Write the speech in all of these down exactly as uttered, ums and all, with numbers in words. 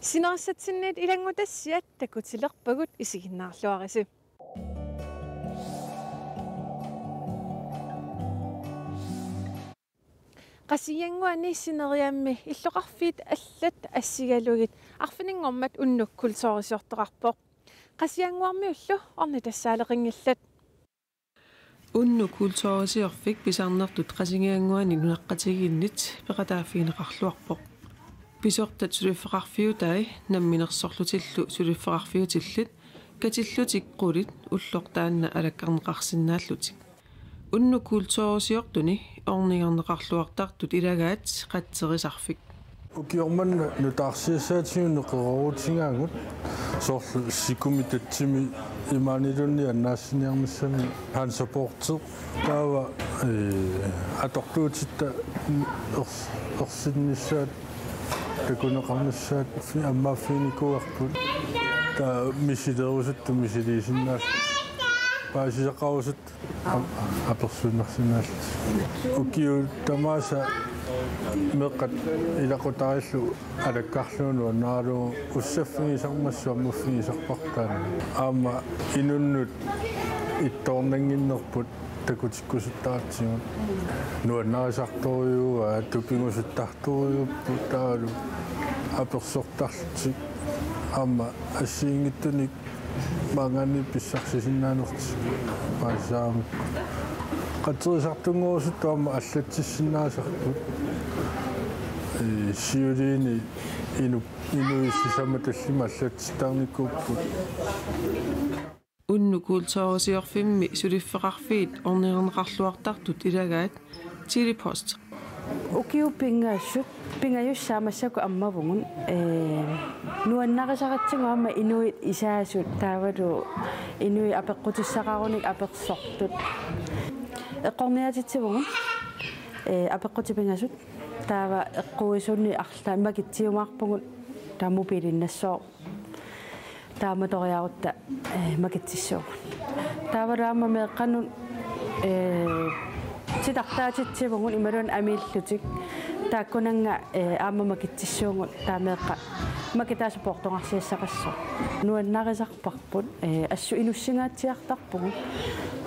Sinerissatsinniit ilanngutassiat takutilerpagut, isiginnaarluarisi. Qasigiannguani sineriammi illoqarfiit allat assigalugit arfininngormat Unnuk kulturisiortoqarpoq. Qasigiannguarmiullu ornitassaaleqinngillat. Unnuk kulturisiorfik pisarnertut Qasigiannguani nunaqqatigiinnit peqataaffigineqarluarpoq. Pisortat suliffeqarfiutai namminersorlutillu suliffeqarfiutillit katillutik qulit ulloq taanna alakkarneqarsinnaallutik. Unnuk kulturisiortuni ornigarneqarluartartut ilagaat qatserisarfik. Ukioq manna nutaarsiassaatigut neqeroorutigaagut, soorlu sikumik tatsumik imaaniluunniit annaassiniarnissamik hansapoorteq taava, ee, atortuutitta ers-, ersinnissaat takuneqarnissaat fi-, ammaaffiginikuuarput. Taava misileerusuttut misiliisinnaallutik. Paasisaqarusuttut Am-, apersuinnarsinnaallutik. Ukiut tamaasa meeqqat ilaqutariillu alakkarlugu nuannaralugu ussaffigisarmassuk ammaffigisarparput taanna. Aamma inunnut ittoornannginnerput takutikkusuttaratsigu. Nuannarisartorujuuaat, tupigusuttartorujuupput taavalu apersortarlutik. Aamma assigiinngitsunik maanngaanniit pissarsisinnaanertik paasisaramik. Qatserisartunngorusuttut aamma allatsissinnaasarput. Ee, siuliini inu-, inuit sisamat tallimat allatsittarnikuupput. Unnuk kulturisiorfimmi suliffeqarfiit ornigarneqarluartartut ilagaat Tele-Post. Ukiut pingasut, pingajussaat massakkut ammavugut, ee, nuannarisaratsigu aamma inuit isaasut taavalu inuit apeqqutissaqarunik apersortut. Eqqorniatitsivugut, ee, apeqqutit pingasut, taava eqquisunik arlaannik makitsiumaarpugut, taava mobiilinnassooq. Taamatoriarutta, ee, makitsissuugut. Taavalu aamma meeqqanut, ee, titartaatitsivugut imaluunniit amiillutik. Taakkunannga, ee, aamma makitsissuugut, taava meeqqat makitaasut poortugarsiassaqassaaq. Nuannarisarparput, ee, assut inussingaatsiartarpugut.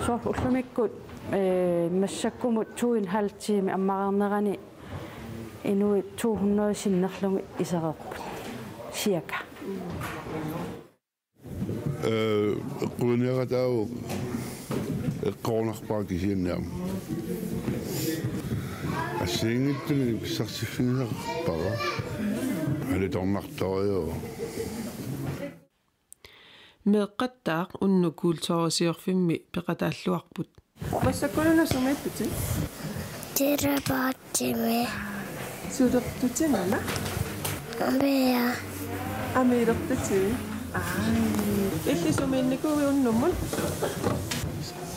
Soorlu ullumikkut, ee, massakkumut to en halv time ammareernerani inuit to hundrede sinnerlugit isereerput. Cirka. Ee, eqquiniarataavoq eqqorunarpara kisianni aamma. Assigiinngitsunik pissarsiffigisaqarpara. Alitornartorujuuvoq. Meeqqattaaq Unnuk kulturisiorfimmi peqataalluarput. Massakkut-una sumiipputit? Tele-Postimi. Sulertutit-una? Amia. Amiilertutit? Ai. Illit sumiinnikuuit unnummut?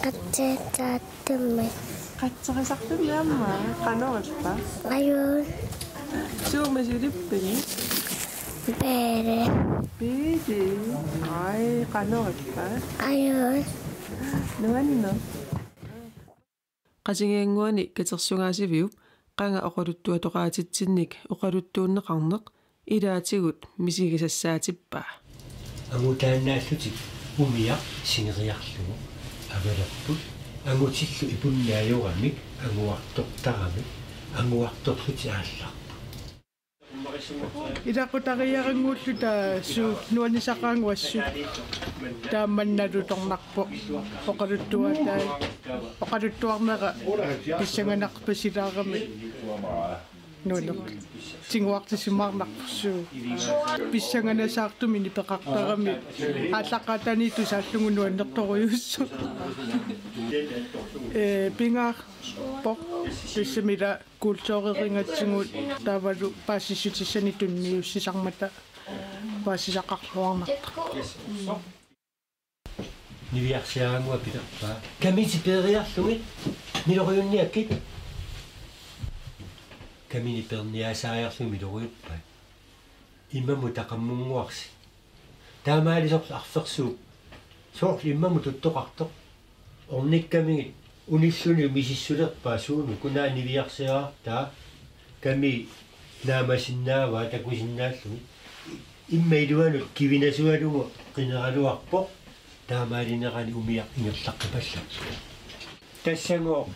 Qatserisarfimmi. Qatserisarfimmi aamma? Qanoq ippa? Ajuut. Suumi sulippigit? Peeri. Peeri. Ai, qanoq ippa? Ajuut. Nuanneq. Qasigiannguani katersugaasiviup qanga oqaluttuatoqaatitsinnik oqaluttuunneqarneq ilaatigut misigisassaatippaa. Angutaannaallutik umiaq sineriarlugu avalerput, angutillu ipunnaajuramik anguartortaramik anguartorlutik aallarput. Ilaqutariarannguulluta suut nuannisaqaannguassuk taammannalu tornarpoq oqaluttuatai oqaluttuarnera pissanganarpasilaarami nuanneq. Tiguartisimaarnarpoq suut. Pissanganasaartumik nipeqartarami aallaqqaataaniittoq saallugu nuannertorujussuuvoq. Ee, pingaarpoq tassami ila kultureerigatsigu taavalu paasissutissanik tunniussisarmata paasisaqarluarnartarpoq. Niviarsiaraannguaq pilerpaa: Kamitit peeriarlugit miloriunniakkit. Kaminik peerniaasariarlugit miloriuppaat. Immamut taqammunnguarsi. Taamaalisorlu arfersuup. Soorlu immamut tuttoqartoq. Ornikkamigit unilluni misissulerpaa suunut kunaa niviarsiaraartaa. Kami naamasinnaavaa takusinnaallugit. Immaqa iluanut kivinasualugu qineraluarpoq taamaalinerani umiaq ingerlaqqipallappoq. Tassagooq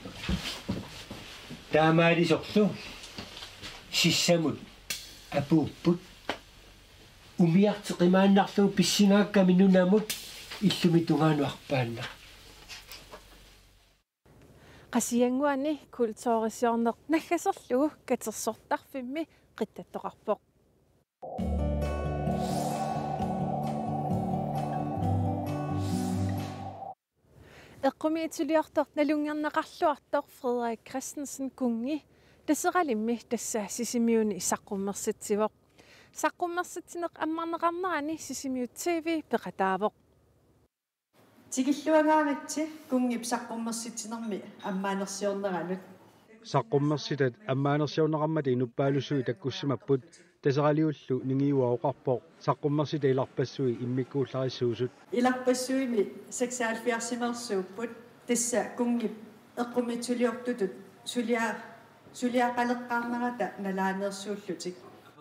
taamaalisorlu sissamut apuupput. Umiarteqimaannarlugu pissingaakkami nunamut illumi tungaanut arpaannaq. Qasigiannguani kulturisiorneq naggaserlugu katersortarfimmi qittattoqarpoq. Eqqumiitsuliortoq nalunngerneqarluartoq Frederik Christensen Kunngi Taseralimmi tassa Sisimiuni saqqummersitsivoq. Saqqummersitsineq ammarneqarnerani Sisimiut T V peqataavoq. Tikilluangaaritsi Kunngip saqqummersitsinermi ammaanersiorneranut. Saqqummersitat ammaanersiorneqarmata inuppaalussuit takkussimapput. Taseraliullu Ningiua oqarpoq saqqummersitat ilarpassui immikkuullarissuusut. Ilarpassuimi seksoghalvfjerdsimeersuupput, tassa Kunngip eqqumiitsuliortutut sulia-, suliaqaleqqaarnerata nalaaneersuullutik.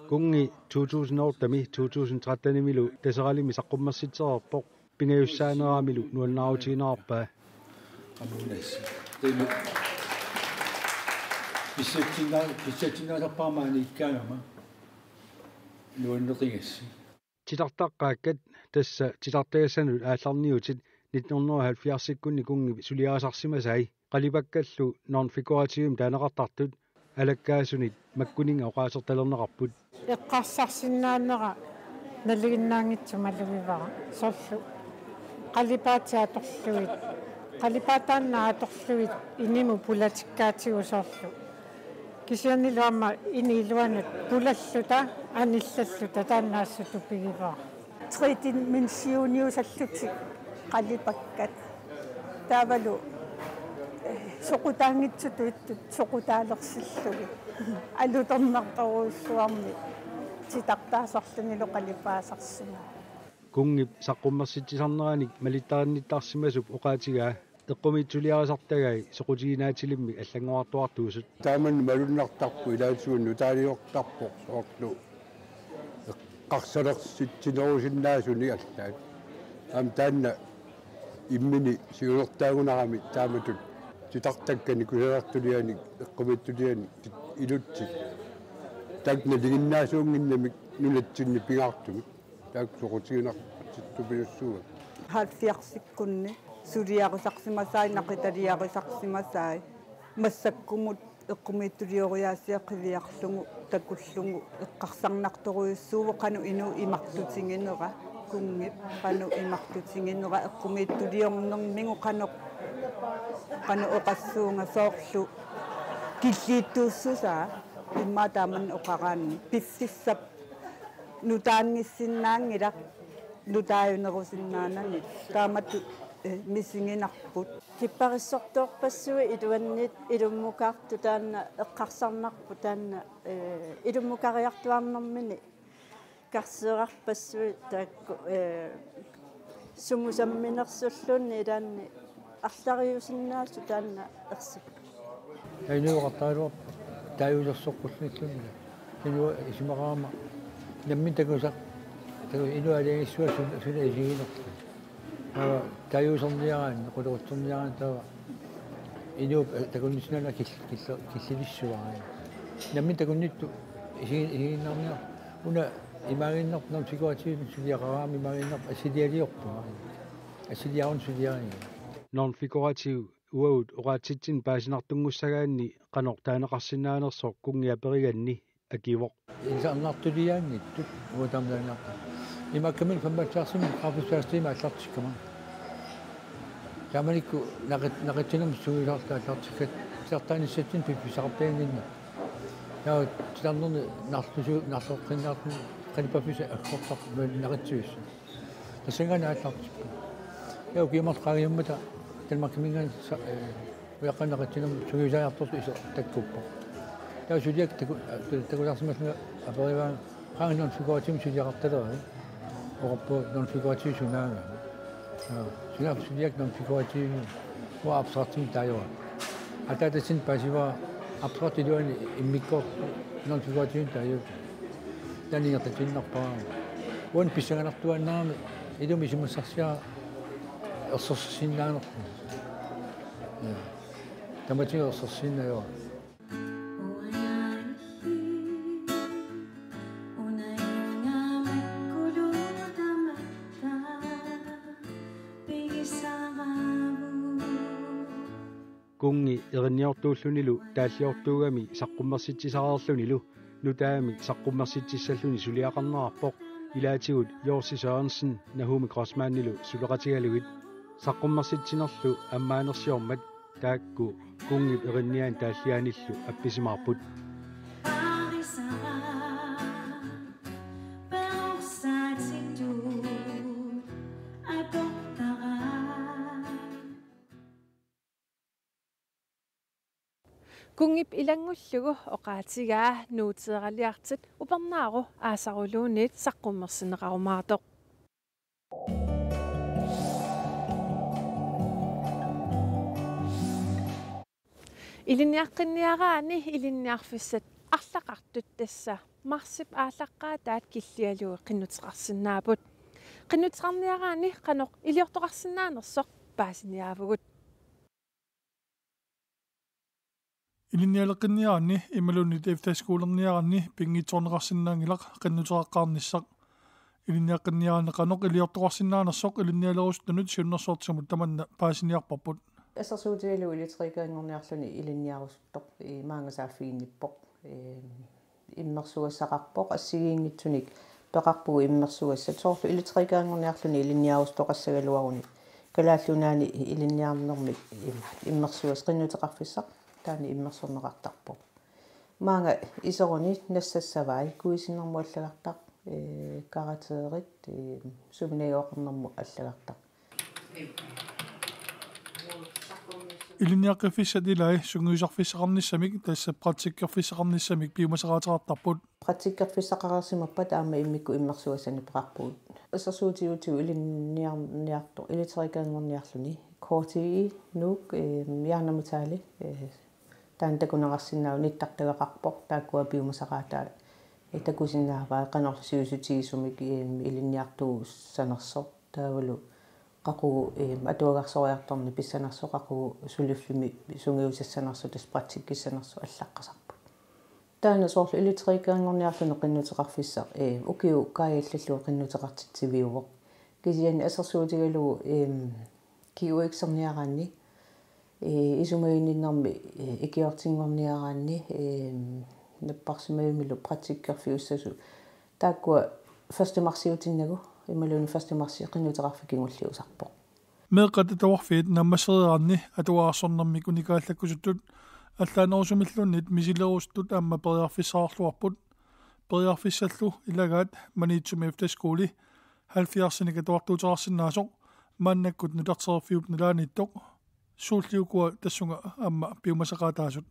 Kunngi to tusind otte-mi to tusind tretten-imilu Taseralimmi saqqummersitsereerpoq. Pingajussaaneramilu nuannaarutigineqarpaa. Amuunassi. Temi. Pissatsinna-, pissatsinnaasarpara maaniikkaangama. Nuanneqigassi. Titartaqqaakkat tassa titartagassanut aallarniutit nitten hundrede og halvfjerds-ikkunni Kunngip suliarisarsimasai. Qalipakkallu nonfigurativimik taaneqartartut alakkaasunit makkuninnga oqaasertalerneqarput. Eqqarsarsinnaanera nalinginnaanngitsoq malugivara, soorlu qalipaatit atorlugit, qalipaat taanna atorlugit inimut pulatikkaatigut soorlu. Kisiannili aamma ini iluanut pulalluta, anillalluta, taanna assut tupigivara. Tredimensioniusallutik qalipakkat. Taavalu, eh, soqutaanngitsutut ittut soqutaalersillugit. Alutornartorujussuarmik titartaasarlunilu qalipaasarsimapput. Kunngip saqqummersitsisarneranik malittarinnittarsimasup oqaatigaa eqqumiitsuliarisartagai soqutiginaatilimmik allanngorartuartuusut. Taamani malunnartarpoq, ilaatigut nutaaliortarpoq soorlu eqqarsalersitsinerusinnaasunik allaat. Aamma taanna immini siunertaagunarami taamatut titartakkanik kusanartulianik eqqumiitsulianik ilutsit. Taakku nalinginnaasuunnginnamik nunatsinni pingaartumik. Taakku soqutiginartitsippilussuuakka. Halvfjerdsikkunni suliarisarsimasai, naqitaliarisarsimasai. Massakkumut eqqumiitsulioriaasiat qiviarlugu, takullugu, eqqarsarnartorujussuuvoq qanoq inuup imartutiginera, Kunngip qanoq imartutiginera, eqqumiitsuliornermigut qanoq, qanoq oqassuunga soorlu killiittuussusaa, immaqa taamani oqaraanni. Piffissap nutaanngissinnaanngilaq, nutaajunerusinnaanani. Taamatut, eh, misiginarput. Kipparissortoorpassuit iluanniit ilummukaartut taanna eqqarsarnarput taanna, eh, ilummukariartuaarnermini karseerarpassuit taakku, eh, sumut samminersulluunniit ilaanni arlariusinnaasut taanna ersipput. Inuit oqartaraluarput taajuusersoqqullutilluunniit. Inuit isumaqarama nammineq takusaq, taku-, inuit aalajangissuat sun-, suna isiginerlugu. Taava taajuuserniaraanni, qulequtserniaraanni taava inuup, eh, takunnissinnaanera kil-, kil-, killilissuara. Nammineq takunnittut isigi-, isiginnaarniarlugu. Una imaaginnarpoq nonfigurativimik suliaqaraangama imaaginnarpoq assilialiorpunga. Assiliarunnaarlunga suliariga. Nonfigurativ uagut oqaatsitsinnut paasinartunngussagaanni qanoq taaneqarsinnaanersoq Kunngi aperiganni akivoq. Ilisarnartuliaanngitsut uagut taama taaniarta. Imaakkamik femoghalvfjerdsimi grafisk værkstedimi aallartikkama. Taamanikkut naqit-, naqitsinermut sungiusartut aallartikkatit titartaanissatsinnut piffissaqartiginnginnakku. Taava titarnerni narlusu-, narleqqinnaartuni qalipaffissaq aggortarpoq naqitsivissaq. Tassanngaanniit aallartippunga. Ja ukiut marluk qaangiummata Danmarkiminngaanniit sa-, eh, ujaqqanik naqitsinermut sungiusariartortut iseq takkuppoq. Taava suliakka taku-, eh, takusarsimallunga aperivaanga qaanga nonfigurativimik suliaqartaleravit. Oqarpunga nonfigurativ sunaava. Ja, sunaaffa suliakka nonfigurativimik uanga abstraktimik taajuara. Ataatassinnut paasivara abstrakt iluani immikkoortoq nonfigurativimik taajuara. Taanna ingerlatsiinnarpara. Uani pissanganartuaannarami ilumut isumassarsiaq ersersinnaanerput. Ja. Tamatigut ersersinnaavara. Kunngi erinniortuullunilu taalliortuugami saqqummersitsisareerlunilu nutaami saqqummersitsissalluni suliaqarnerarpoq ilaatigut Jorsi Sørensen Nahumi Grossmannilu suleqatigalugit. Saqqummersitsinerlu ammaanersiormat taakku kunngip erinniaani taalliaanillu appisimaarput. Kunngip ilanngullugu oqaatigaa Nuuteeraliartit upernaaru aasaruluunniit saqqummersinneqarumaartoq. Ilinniaqqinniaraanni ilinniarfissat arlaqartut tassa marsip aallaqqaataat Killialuit qinnuteqarsinnaapput. Qinnuteqarniaraanni qanoq iliortoqarsinnaanersoq paasiniaavugut. Ilinnialeqqinniaraanni imaluunniit efterskolerniaraanni pinngitsoorneqarsinnaanngilaq qinnuteqaqqaarnissaq. Ilinniaqqinniaraanni qanoq iliortoqarsinnaanersoq ilinnialerusuttunut siunnersortimut tamanna paasiniarparput. Assersuutigalugu ilitreekanngorniarluni ilinniarusuttoq i maanga saaffiginnippoq. Ee, immersugassaqarpoq, assigiinngitsunik peqarpugut immersugassat. Soorlu ilitreekanngorniarluni ilinniarusutoqassagaluaruni Kalaallit Nunaanni ilinniarnermi immersugassaq qinnuteqarfissaq taanna immersorneqartarpoq. Maanga iseruni nassassavai, kuisinermut allagartaq, ee, karakterit, ee, suminajoqarnermut allagartaq. Ilinniaqqiffissat ilai sungiusarfissaqarnissamik tassa praktikkerfissaqarnissamik piumasaqaateqartarput. Praktikkerfissaqareersimappat aamma immikkut immersugassanik peqarpugut. Assersuutigalugu ilinniarniartoq ilitreekanngorniarluni K T I, Nuuk, ee, Jernmetalli, ee, taanna takuneqarsinnaavoq, nittartagaqarpoq, taakkua piumasaqaataat, ee, takusinnaavaat qanorlu sivisutigisumik, ee, ilinniartuussanersoq, taavalu qaqugu, ee, atuagarsoriartorneq pissanersoq, qaqugu suliffimmi sungiusassanersoq, tassa praktikkissanersoq allaqqasarput. Taanna soorlu ilitreekanngorniarluni qinnuteqarfissaq, ee, ukiup kaajallallugu qinnuteqartitsiviuvoq. Kisianni assersuutigalugu, ee, G U X-erniaraanni, ee, isumaginninnermi, ee, ikiortinngorniaraanni, ee, napparsimmavimmilu praktikkerfiussasut. Taakkua første martsiutinnagu, imaluunniit første martsi qinnuteqarfik kingulliusarpoq. Meeqqat atuarfiit naammassereeraanni atuarsornermik unikaallakkusuttut allaanerusumilluunniit misilerusuttut aamma periarfissaqarluarput. Periarfissallu ilagaat Maniitsumi Efterskole halvfjerdsinik atuartuuteqarsinnaasoq maannakkut nutarterfiup nalaaniittoq. Suulli ukua tassunga aamma piumasaqaataasut.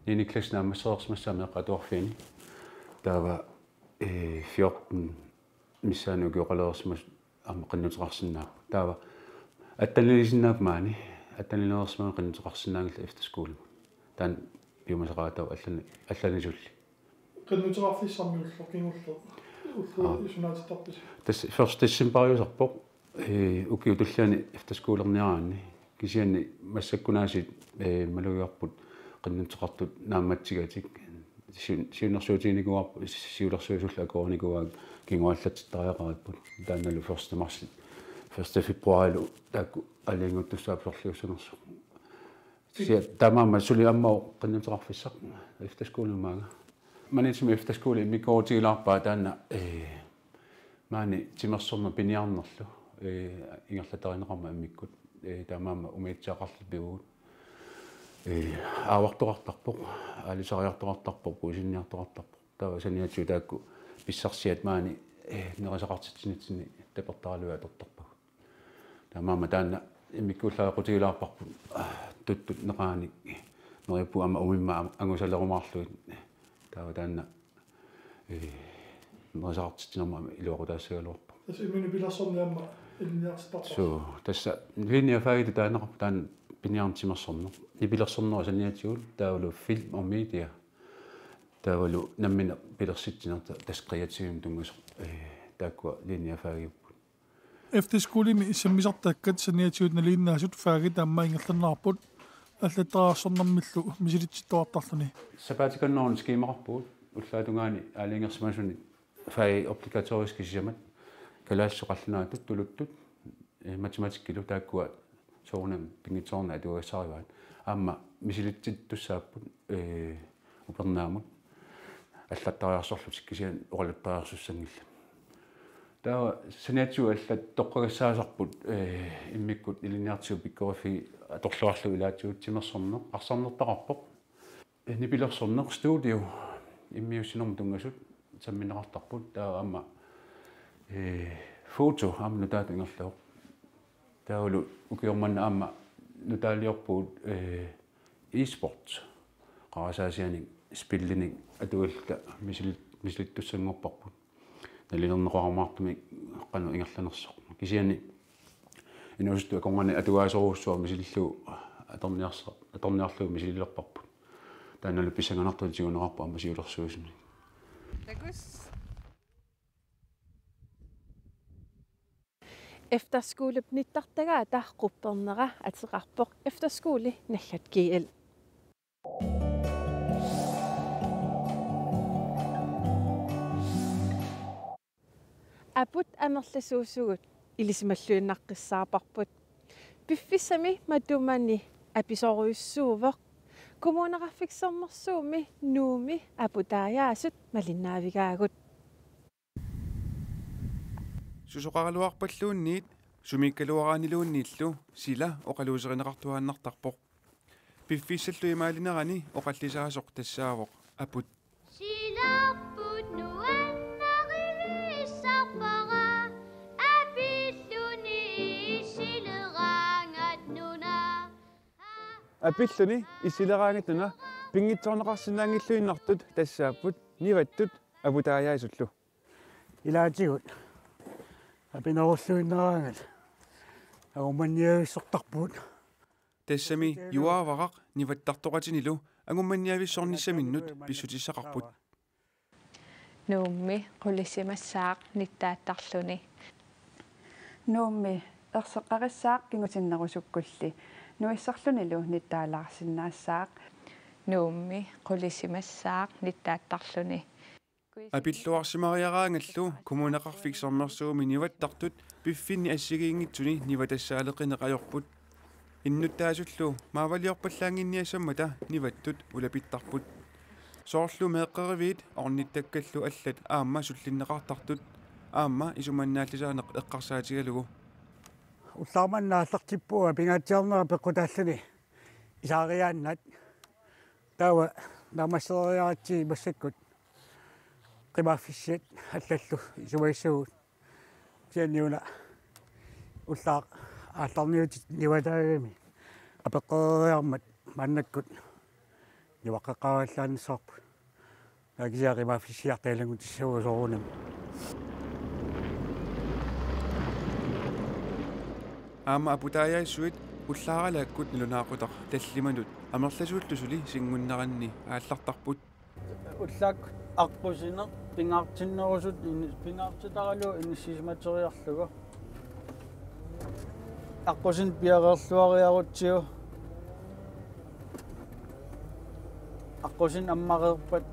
Niende klasse naammassereersimassaaq meeqqat atuarfiini. Taava, ee, fjorten missaani ukioqalereersimasut aamma qinnuteqarsinnaapput. Taava atteniliisinnaapput maani, attenilereersimammata qinnuteqarsinnaanngillat efterskolemut. Taanna piumasaqaataavoq allani-, allanisulli. Qinnuteqarfissarmi ulloq kingulleq, ulloq Aa. Sunaatittarpisi? Tassa første decembariusarpoq, ee, ukiup tulliani efterskolerniaraanni. Kisianni massakkunaasiit, ee, malugivarput qinnuteqartut naammatsigatik. Siun-, siunnersuutiginikuuarput, siulersuisullu akuerinikuuaat kinguallatsittariaqaripput. Taannalu første marts, første februarilu taakku aalajangiuttussaapput sorliussanersoq. Kisianni taamaammat suli ammavoq qinnuteqarfissaq efterskolemi maanga. Maniitsumi efterskole immikkoorutigilaarpaa taanna, ee, maani timersorneq piniarnerlu, ee, ingerlaterineqarmat immikkut, ee, taamaammat umiatsiaqarluta pivugut. Ee, aavartoqartarpoq, aalisariartoqartarpoq, kuisinniartoqartarpoq. Taava saniatigut taakku pissarsiat maani, ee, nerisaqartitsinitsinni tapertaralugit atortarpagut. Taamaammat taanna immikkuullarisaqutigilaarparput, aa, tuttut neqaanni neriuppugut aamma umimmat am-, angusalerumaarlugit. Taava taanna, ee, nerisaqartitsinermut aamma iluaqutaassagaluarpoq. Tassa imminut nipilersorneq aamma ilinniartittarparsi? Suu, tassa linjefagitut taaneqarpoq taanna piniarneq timersorneq. Nipilersornerup saniatigut taavalu film og media. Taavalu nammineq pilersitsinertut tassa kreativimik tunngasoq, ee, Taakkua linjefagiupput. Efterskolimi sammisartakkat saniatigut nalinginnaasut fagit aamma ingerlanneqarput allattariarsornermillu misilitsittuartarluni. Sapaatip akunneranut skemaqarpugut ullaap tungaani aalajangersimasuni fagit obligatoriskit sisamat, kalaallisut qallunaatut, tuluttut, eh, matematikkilu, taakkua soorunami pinngitsoornatik atuagassarivaat. Aamma misilitsittussaapput, eh, upernaamut allattariarsorlutik kisianni oqaluttariarsussanngillat. Taava saniatigut allat toqqagassaasarput, eh, immikkut ilinniartigut pikkoriffiit atorluarlugit ilaatigut timersorneq arsarnertaqarpoq. Eh, nipilersorneq, studio immiussinermut tunngasut sammineqartarput, taava aamma, eh, foto aamma nutaatut ingerlavoq. Taavalu ukioq manna aamma nutaaliorpugut, eh, e-sport. Qarasaasianik spillinik atualluta misilit-, misilittussanngorparput. Nalilerneqarumaartumik qanoq ingerlanersoq. Kisianni inuusuttut akornanni atugaasorujussuaq misilillugu atorniarsa-, atorniarlugu misililerparput. Taannalu pissanganartumik tiguneqarpoq aamma siulersuisuni. Takuss. Efterskolip nittartagaata quppernera ateqarpoq Efterskole nallat G L. Aput amerlasuusugut ilisimalluinnaqqissaarparput. Piffissami matumani apisorujussuuvoq. Kommuneqarfik Sermersuumi Nuummi aputaajaasut malinnaavigaagut. Susoqaraluarpalluunniit sumiikkaluaraanniluunniillu sila oqaluuserineqartuaannartarpoq. Piffissallu imaalinerani oqallisaasoq tassaavoq aput. Silarput nuannariliissarpara apilluni issileraangat nuna. Apilluni issileraangat nuna pinngitsoorneqarsinnaanngilluinnartut tassaapput nivattut aputaajaasullu. Ilaatigut apinerulluinnaraangat angummanniavissortarpugut. Tassami Juaavaraq nivattartoqatinilu angummanniavissornissaminnut pissutissaqarput. Nuummi qulisimassaaq nittaattarluni. Nuummi erseqqarissaaq kingusinnerusukkulli nuissorlunilu nittaalaarsinnaassaaq. Nuummi qulisimassaaq nittaattarluni. Apilluarsimariaraangallu Kommuneqarfik Sermersuumi nivattartut piffinni assigiinngitsuni nivatassaaleqineq ajorput. Innuttaasullu maavaliorpallaannginniassammata nivattut ulapittarput. Soorlu meeqqeriviit ornittakkallu allat aamma sullinneqartartut aamma isumannaallisaaneq eqqarsaatigalugu. Ullaaq manna aallartippunga pingaatsiarnera peqqutaalluni isaariaannat. Taava naammassereeriaratsigit massakkut qimaaffissiat allallu isumagissagut. Kisianni una ullaaq aallarniutit nivaataagami apeqqereeriarmat maannakkut nivaqqeqqaarallaannissavarput. Taava kisianni qimaaffissiartut ilanngutissavagut soorunami. Aamma aputaajaassuit ullaaralaakkut nalunaaqutaq tallimanut amerlasuullu suli sinngunneranni aallartarput. Ullaakkut aqqusineq pingaartinnerusutut ini-, pingaartitaralugu inissisimateriarlugu. Aqqusineq piareerluariarutsigu. Aqqusineq ammareerpat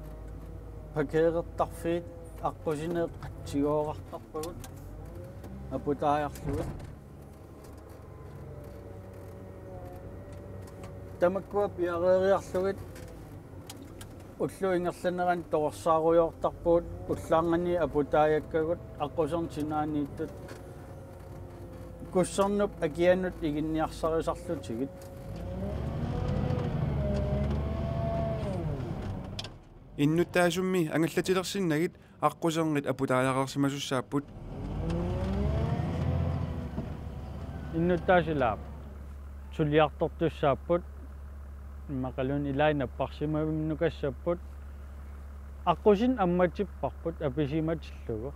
pakeerertarfiit aqqusineeqqat tigoorartarpagut aputaajarlugit. Tamakkua piareeriarlugit ullup ingerlanerani torersaarujoortarpugut ullaarnani aputaajakkagut aqqusernup sinaaniittut kussernup akianut iginniarsarisarlutigit. Innuttaasummi angallatilersinnagit aqqusernit aputaajareersimasussaapput. Innuttaasut ilaat suliartortussaapput, immaqaluunniit ilaat napparsimavinnukassapput, aqqusineq ammatipparput apisimatillugu.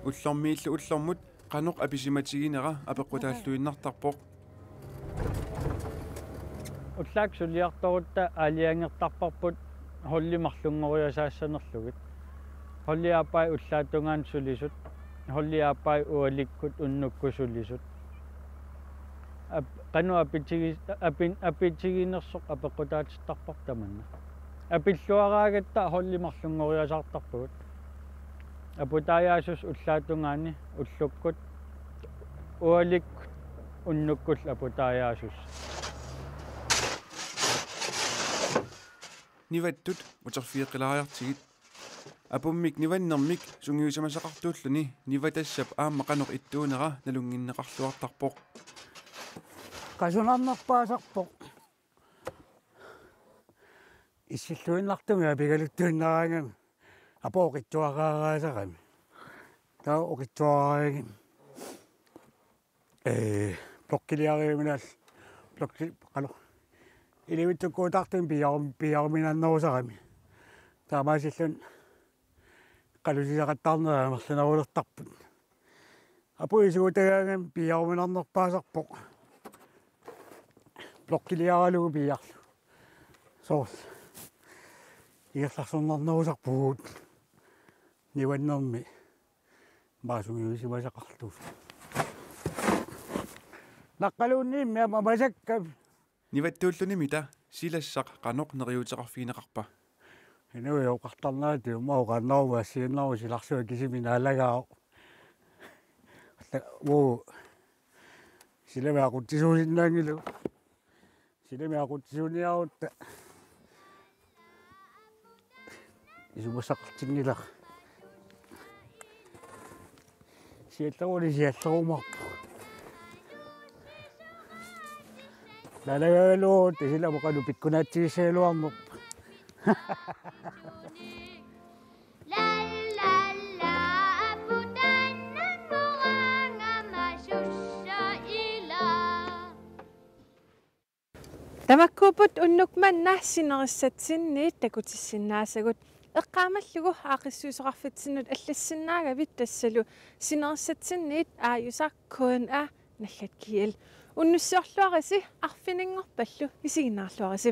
Ullormiillu ullormut qanoq apisimatiginera apeqqutaalluinnartarpoq. Ullaakkut suliartorutta aalajangertarparput holdi marlunngoriasaassanerlugit. Holdi aappaagu ullaap tungaanut sulisut, holdi aappaagu ualikkut unnukkut sulisut. Ap-, qanoq apitigi-, apin-, apitiginersoq apeqqutaatittarparput tamanna. Apilluaraagatta holdi marlunngoriasaartarpagut. Aputaajaasussat ullaap tungaani ullukkut, ualikkut unnukkut aputaajaasussaat. Nivattut uterfigeqqilaariartigit. Apummik nivannermik sungiusimasaqartuulluni nivatassap aamma qanoq ittuunera nalunnginneqarluartarpoq. Qasunarnerpaasarpoq. Issilluinnartumik apigaluttuinnaraangami. Apuup oqitsuaraaraasarami. Taava oqitsuaraaraangami. Ee, blokkiliariuminaal-, blokki-, qanoq. Ilivitsukkuutaartumik piiarum-, piiaruminannerusarami. Taamaasilluni qalusisaqattaarneq amerlanerulertarput. Apuup isuutagaangami piiaruminarnerpaasarpoq. Blokkiliaralugu piiarlugu. Soorlu. Ingerlarsornarnerusarpugut. Nivannermi. Maani sungiusimasaqartuulluni. Naqqaluunniimmi aamma masakkami. Nivattuullunimita silassaq qanoq neriuuteqarfigineqarpa? Inuit oqartarnerat immaqa oqaannaruma assigiinnarunik silarsuaq kisimi naalagaavoq. Alla, uu. Silami aqutsisuusinnaanngilagut. Silami aqutsisuuniarutta. Isumassaqartinngilara. Sialleruni siallerumaarpoq. Naalagaagaluarutta silami qanoq pikkunaatigissagaluarnerpoq. Tamakkuupput unnuk manna sinerissatsinniit takutissinnaasagut. Eqqaamallugu aaqqissuisoqarfitsinnut allassinnaagavit tassalu sinerissatsinniit aajusaq K N A nallat G L. Unnussiorluarisi arfininngorpallu isiginnaarluarisi.